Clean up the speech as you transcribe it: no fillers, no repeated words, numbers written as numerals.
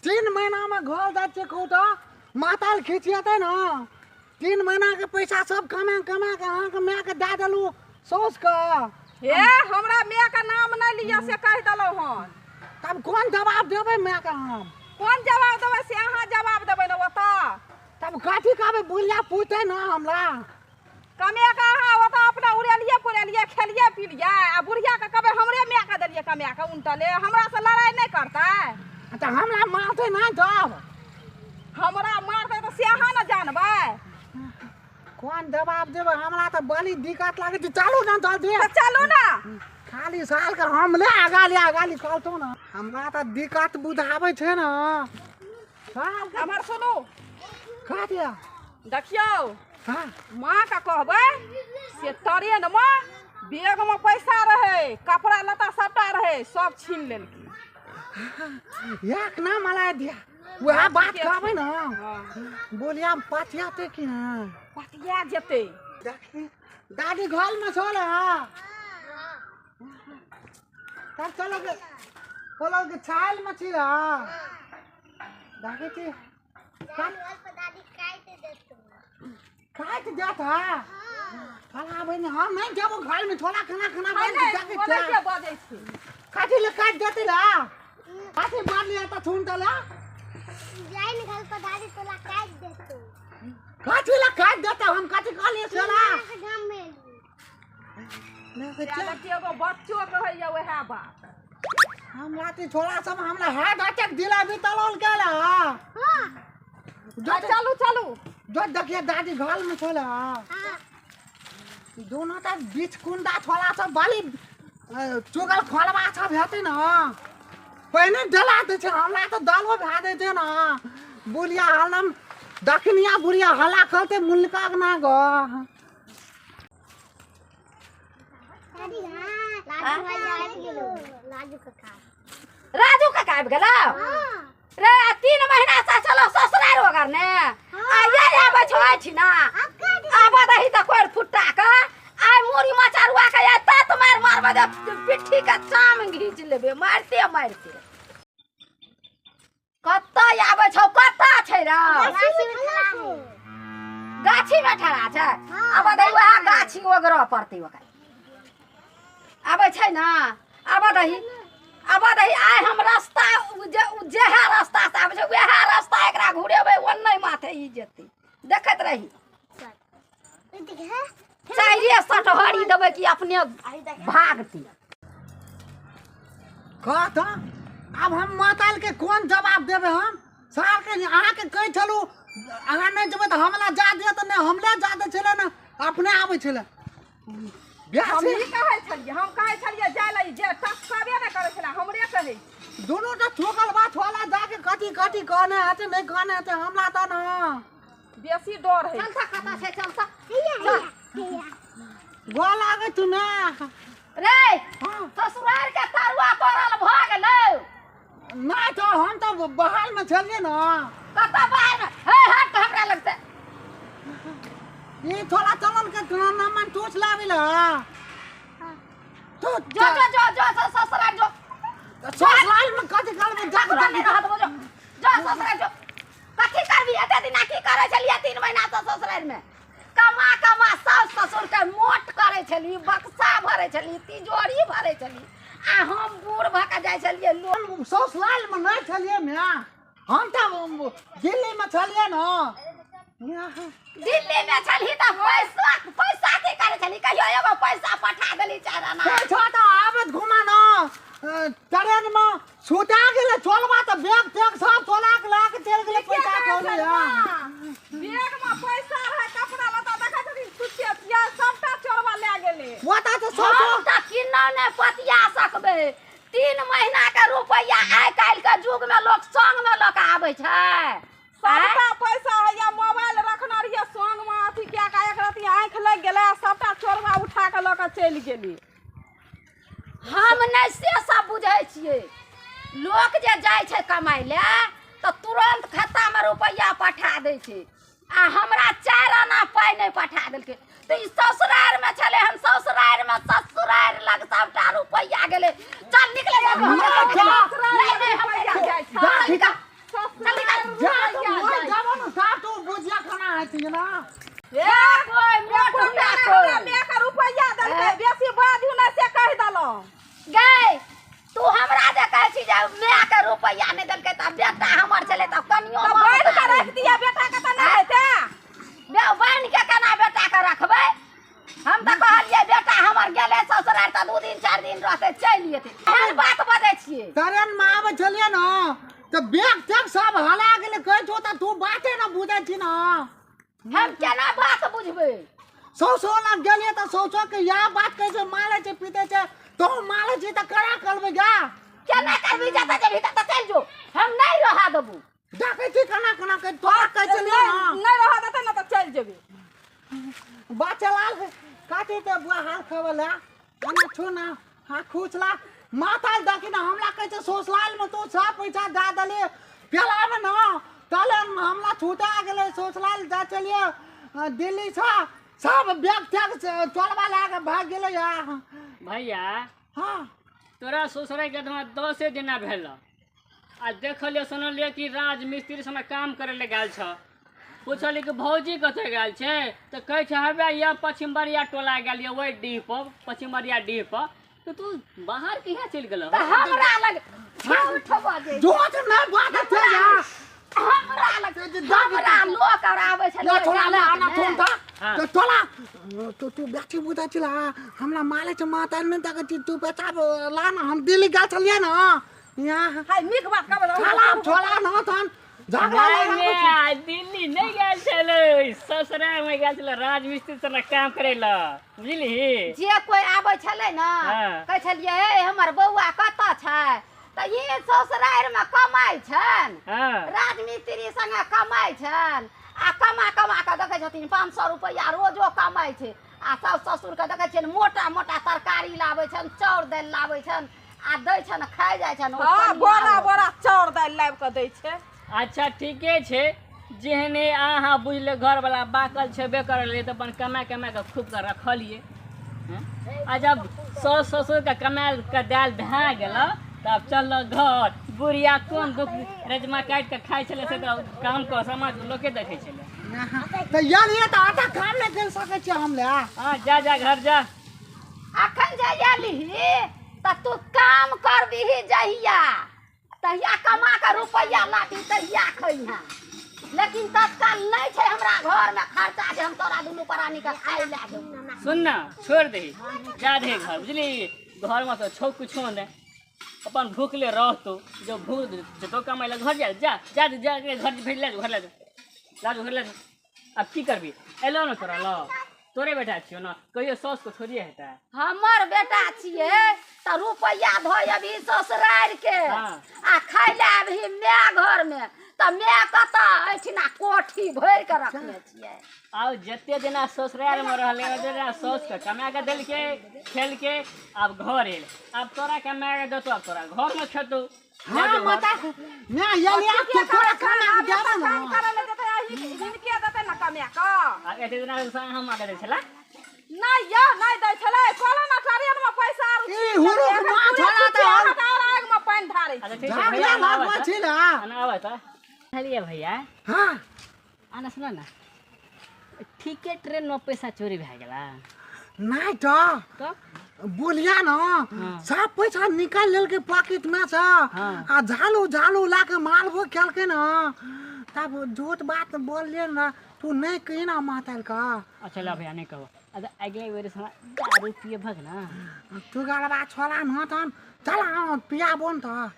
3 महीना में घर जाइ छियै कहू तऽ माताल खिचियेतै ने। 3 महीना के पैसा सब कमा कमा के अहाँके मायके दए देलहुँ सौसके। हे हमरा मायके नाम नहि लिअ से कहि देलहुँ हन। तब कोन जवाब देबै मायके हम? कोन जवाब देबै से अहाँ जवाब देबै ने ओतऽ। तब कथी कहबै बुढ़िया पूछतै ने हमरा। कमेके अहाँ ओतऽ अपना उड़ेलियै पुड़ेलियै खेलियै पिलियै आ बुढ़ियाके कहबै हमरे मायके देलियै कमाके उनटले, हमरासँ लड़ाइ नहि करतै? तऽ हमरा मारतै नहि तब? हमरा मारतै तऽ से अहाँ ने जानबै। कोन जवाब देबै हमरा तऽ बड़ी दिक्कत लागै छै। चलू ने जल्दी। तऽ चलू ने। खाली सालके हमले आगाली आगाली कहतौ ने, हमरा तऽ दिक्कत बुझाबै छै ने। हमर सुनू। कथी? देखियौ हाँ माँ के कहबै से ट्रेन में बैग में पैसा रहे, कपड़ा लत्ता सबटा रहे, सब छीन लेलकै। एक ना मला दिया वएह बात कहबै ने। बोलिया पतियाते कि ना? पतिया जेतै। दादी घर में छो ना? तब चलो के चलो के छाल में छी ना। देखै छी काटि देत। हाँ थोड़ा बहिन हम नहीं जेबो घर में, थोड़ा खाना खाना बन के जाके बजै छी। काटी ले काटि देते ला, काटी मार लिया त छून दला। जाइन घर पर दादी तोला काटि देतो। काटी ले काटि देता हम काटी कहलिए सोला। गाम में एगो बच्चो कहैया वएह बात। हमरा ते छोरा सब हमरा हाथ अटक दिला भी तलोल गेला। हां चलू चलू। जो देखिए दादी घर में छोला। हां दोनों त बीच कुंडा छोला सब बाली चुगल खोलबा सब हेतै न, पहिने डला दै छै। हमरा त दलो भए दै छै न। बुढ़िया हलम दक्षिणिया बुढ़िया हल्ला करतै मुल्का ना गो। दादी हां लाजू भाई आबि गेलो। लाजू काका राजू काका आबि गेलो रे। 3 महीना से चलो ससुराल ओगर ने आ ये आबै छौ अछि ना। आबऽ दही तऽ कोरि फुट्टा के आइ मुड़ी मचरुआ के आइ तत मारि मारबै जे पिट्ठी के चाम घीच लेबै मारिते मारिते। कतऽ आबै छौ कतऽ छै रे? गाछी में ठड़ा छै। आबऽ दही वएह गाछी ओगरऽ पड़तै ओकरा। आबै छै ने आबऽ दही आबऽ दही। आइ हम रास्ता जेहे रास्ता से आबै छै वएह रास्ता एकरा घुरेबै, ओन्ने माथे ई जेतै। देखैत रही चारिए सटहरी देबै कि अपने भागतै। कह तऽ आब हम माताल के कोन जवाब देबै हम? सालके अहाँके कहै छलहुँ अहाँ नहि जेबै तऽ हमला जा दिअ तऽ नहि हमले जा दै छलै ने अपने आबै छलै। हम ई कहै छलियै, हम कहै छलियै जाय लए, जे टसकबे नहि करै छलै हमरे कहै। दोनों तऽ ठोकल बात होला जाके कथी कथी कहने हेतै नहि कहने हेतै हमरा तऽ न बेसी डर है। चल कतऽ छै चल तऽ गोर लागै तू ने रे। ससुराल के तरुआ तोड़ल भऽ गेलै? नहि तऽ हम तऽ बाहर में छलियै ने। कतऽ बाहर में? हे हट हमरा लगतै। ई थोड़ा चलल के नमन टोच लाबी ला। तो जो जो जो जो ससुराल जो ससुराल में कथी करबै? जाके नहीं रहत जो जो ससुराल जो। कथी करबी एते दिना की करै छलियै 3 महीना से ससुराल में? कमा कमा सास ससुर के मोट करै छली, बक्सा भरै छली, तिजोरी भरै छली आ हम बूढ़ भऽ के जाइ छलियै। ससुराल में नहि छलियै माय, हम तऽ दिल्ली में छलियै न। दिल्ली में छलही तऽ पैसा पैसा की करै छली? कहियो एगो पैसा पठा देली 4 आना। पैसा तऽ आबत घुमा न ट्रेन में छुटा गेलै चोलबा तऽ बैग तैग सब चोला के लए के चलि गेलै पैसा कौड़ी। बैग में पैसा रहे, कपड़ा लत्ता देखै छथिन छुच्छे पियाज सबटा चोरबा लए गेलै। ओतऽ तऽ सब हम तऽ किन्नौ नहि पतिया सकबै। 3 महीना के रुपैआ आइ काल्हि के युग में लोक संग में लऽ के आबै छै। सबटा पैसा हैया मोबाइल रखने रहियै संग में अथी कए के एक रति आँखि लागि गेलै सबटा चोरबा उठा के लऽ के चलि गेली। हम नहि से सब बुझै छियै। लोक जे जाइ छै कमाइ लए तऽ तुरन्त खाता में रुपैआ पठा दै छै आ हमरा 4 आना पाइ नहि पठा देलकै। तऽ ई ससुराल में छलै हन, ससुराल में ससुराल लग सबटा रुपैआ गेलै। चल निकले। तऽ बैग तैग सब हला गेलै। कहै छौ तऽ तू बाते न बुझै छी न। हम केना बात बुझबै? सौ लग गेलियै तऽ सौ के इएह बात कहै छै, मारै छै पीटै छै। तू मारै छी तऽ करा करबै गा? केना करबी? जतऽ जेबही ततऽ चलि जो, हम नहि रहा देबू। देखै छी केना केना के तोरा कहै छलियै न। नहि रहा देतै ने तऽ चलि जेबै। बचलाल काटी ते बुआ हाल खबर ला एना छू ना। हाँ खुचला माता देखी ना, हमरा कहै छै सोसलाल में तू सब पैसा दए देली पेला में न, तले हमरा छूटा गेलै। सोसलाल जा चलिए दिल्ली से सब बैग तैग चोरबा लए के भाग गेलै। भैया हाँ तोरा ससुराल के 10 दिना भेल आ देखलिए सुनलिए कि राजमिस्त्री समय काम करे ले गेल छ। पुछलिए कि भौजी कतऽ गेल छै तऽ कहै छै हवे या पश्चिमबरिया टोला गेल ये ओहि डीह पर, पश्चिमबरिया डीह पर। तऽ तू बाहर किया चलि गेल? तऽ हमरा लग झूठ बजै झूठ नहि बाजै छै यार। हमरा लग हमरा लोक और आबै छै। थोड़ा आना थोड़ा तऽ तोला तो तू बेटी बुझै छला हमरा मारै छै माता नहि देखै छी। तू बेटा ला ना, हम दिल्ली गेल छलियै न। यहाँ हाय नीक बात कहबै। छोला छोला न तहन झगड़ा लगाबै छै। दिल्ली नहि गेल छलै, ससुराल मे गेल छलै राजमिस्त्री संग काम करै लए, बुझलिही? जे कोइ आबै छलै ने कहै छलियै हे हमर बौआ कतऽ छै, तऽ ई ससुरारिमे कमाइ छनि, राजमिस्त्री संगे कमाइ छनि आ कमा कमा कऽ देखै छथिन 500 रुपैआ रोजो कमाइ छै। आ सासु ससुरके देखै छियनि मोटा मोटा तरकारी लाबै छनि, चाउर दालि लाबै छनि आ दै छनि, खाइ जाइ छनि। हाँ बोरा बोरा चाउर दालि लाबि कऽ दै छै। अच्छा ठीके छै, जेहने अहाँ बुझले घरवला बाकल छेबे करलियै तऽ अपन कमा कमा कऽ खूब कऽ रखलियै। आ जब सासु ससुरके कमायल के दालि भए गेल तब चल घर। बुढ़िया कोन दुख राजमा काटि कऽ खाइ छलै से तऽ काम कऽ समाज लोके देखै छलै। तऽ एलियै तऽ आटा काम नहि करि सकै छियै हम ले। हाँ जा जा घर जा। अखन जे एलही तऽ तू काम करबिही जहिया तहिया कमा कऽ रुपैआ लाबी तहिया खइहे, लेकिन तत्काल नहि छै हमरा घरमे खर्चा जे हम तोरा दुनू प्राणीके खाइ लए देबौ। सुन ना, छोड़ि दही, जा दही घर, बुझली? घरमे तऽ छौ कुछो नहि, अपन भूखले रहतौ। जो भूख जतो कमाइ लए घर जा जा जा जा घर भेज ले, घर ले जा, घर ले। आब की करबी? एलो ने तोरा ल, तोरे बेटा छियौ ने, कहियो सासुके थोड़िए हेतै। हमर बेटा छियै तऽ रुपैआ धोइ अबही ससुरारि के आ खाइ लए अबही माय घरमे, तऽ माय कतऽ एहिठिना कोठी भरि कऽ रखने छियै। आब जते दिना ससुरारिमे रहलै ओते दिना सासुके कमा कऽ देलकै, खेलकै, आब घर एलै। आब तोरा कमा कऽ देतौ, आब तोरा घरमे खेतौ। हाँ माता मैं एलियै तो तोरा कमा कऽ देबौ ने। काम करै लए देतै हिनके देतै ने कमा कऽ। आ एते दिना हम आके दै छला? नहि यौ नहि दै छलै, कहलहुँ ने ट्रेनमे पैसा आर ई हुरुक माछ वाला तऽ आओर आगिमे पानि ढारै छै। झगड़ा लगबै छी ने। आबै तऽ बुझलियै भैया? हाँ आना सुन ना, ठीके ट्रेनमे पैसा चोरी भए गेला? नहि तऽ बोलिया न सब पैसा निकालि लेलकै पॉकेट में से आ झालू झालू ला के मारबो केलकै न। तब झूठ बात बोललियै न, तू नहि कही ना माताल का। अच्छा ला भैया नहीं कहो। अच्छा अगले बेर से दारू पिए भग ना। तू गलबा छोला न तहन चल पियाबो न तऽ।